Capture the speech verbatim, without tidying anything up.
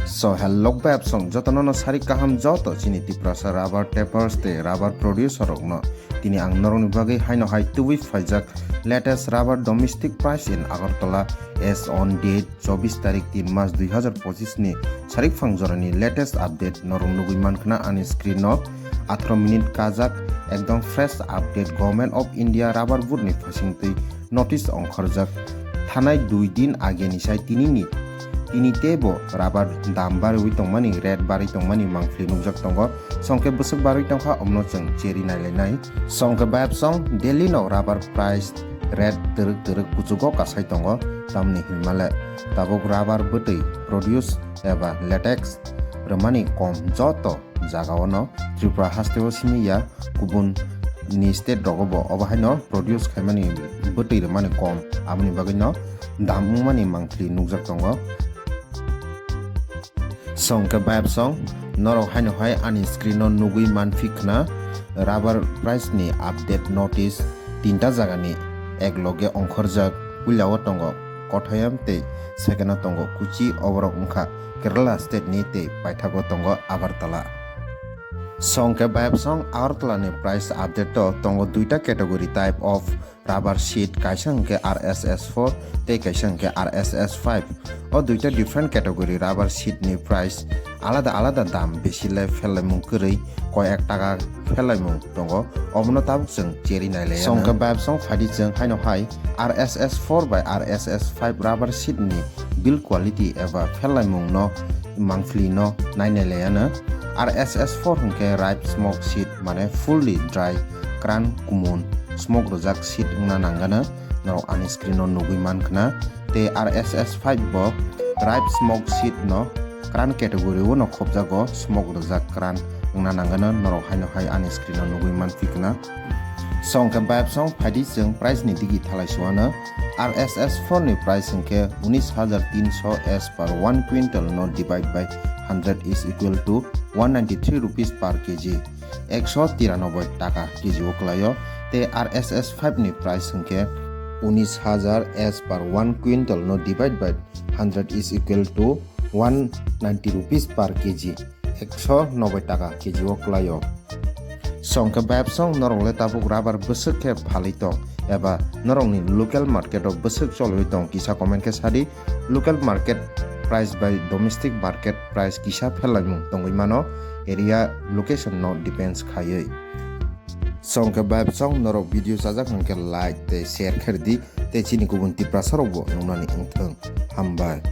So hello bebsong jotono no sari kaham joto chini Tiprasa rubber tapers tei rubber producer rokno. Tini ang norokni bagwi haino hai tubui phaijak latest rubber domestic price in Agartala as on date chobbish tarik tin mas dui hazar pochisni sarik phang jorani latest update norok nugwi mankha ani screen o. Atharo minute kajak ekdom fresh update Government of India rubber board ni phasingtwi notice ongkhorjak. Thanai dui din age ni sai tini ni tini teibo rubber dam barwi tongmani, rate barwi tongmani mangpili nukjak tongo. Songkhe bwswk barwi tongkha omno chwng cheri nailainai. Songkhe bayapsong Delhi no rubber price rate twrwk twrwk kuchugo kasai tongo. Tamni hinmale tabuk rubber bwtwi produce eba latex rwmani kom joto jagao no Tripura hasteo simi ya, kubun ni state rogo bo obo haino produce khaimani bwtwi rwmani kom, aboni bagwi no dam wngmani mangpili nukjak tongo. Songkhe bayapsong norok haino hai ani screen o nugwi manphi khna rubber price ni update notice tinta jagani ek loge ongkhorjak, puila o tongo Kottayam tei second o tongo Kochi, oborok wngkha Kerala state ni tei paithago tongo Agartala. Songkhe bayapsong Agartala ni price update o tongo duita category type of rubber sheet, kaisa hwnkhe R S S four tei kaisa hwnkhe R S S five. O duita different category rubber sheet ni price alada alada dam, besi le pherlaimung kwrwi, koi ek taka pherlaimung tongo, obono tabuk chwng cheri nailaiya. Songkhe bayapsong phaidi chwng haino hai R S S four bai R S S five rubber sheet ni build quality eba pherlaimung no mangpili no nainailaiyano. R S S four hwnkhe ripe smoke sheet mane fully dry kran kumun smoke rwjak sheet wngna nangano, norok ani screen o nugwi mankhna. Tei R S S five bo ripe smoke sheet no kran category o no khopjago, smoke rwjak kran wngna nangano, norok haino hai ani screen o nugwi manphi khna. Songkhe bayapsong phaidi chwng price ni digi thalai suano. R S S four ni price hwnkhe unis hajar tinso as per one quintal no divide by hundred is equal to one ninety three rupees per K G. Ekso tiranoboi taka K G o kwlaio. Tei R S S five ni price hwnkhe unis hajar as per one quintal no divide by hundred is equal to one ninety rupees per K G. Ekso noboi taka K G o kwlaio. Songkhe bayapsong norok le tabuk rubber bwswk khe phalwi tong eba norokni local market o bwswk cholwi tong, kisa comment khe sadi. Local market price bai domestic market price kisa pherlaimung tongwi mano, area location no depends khaiwi. Songkhe bayapsong norok video chajak hwnkhe like tei share khe rwdi, tei chini kubun Tiprasa rokbo nuknani wngthung. Hambai.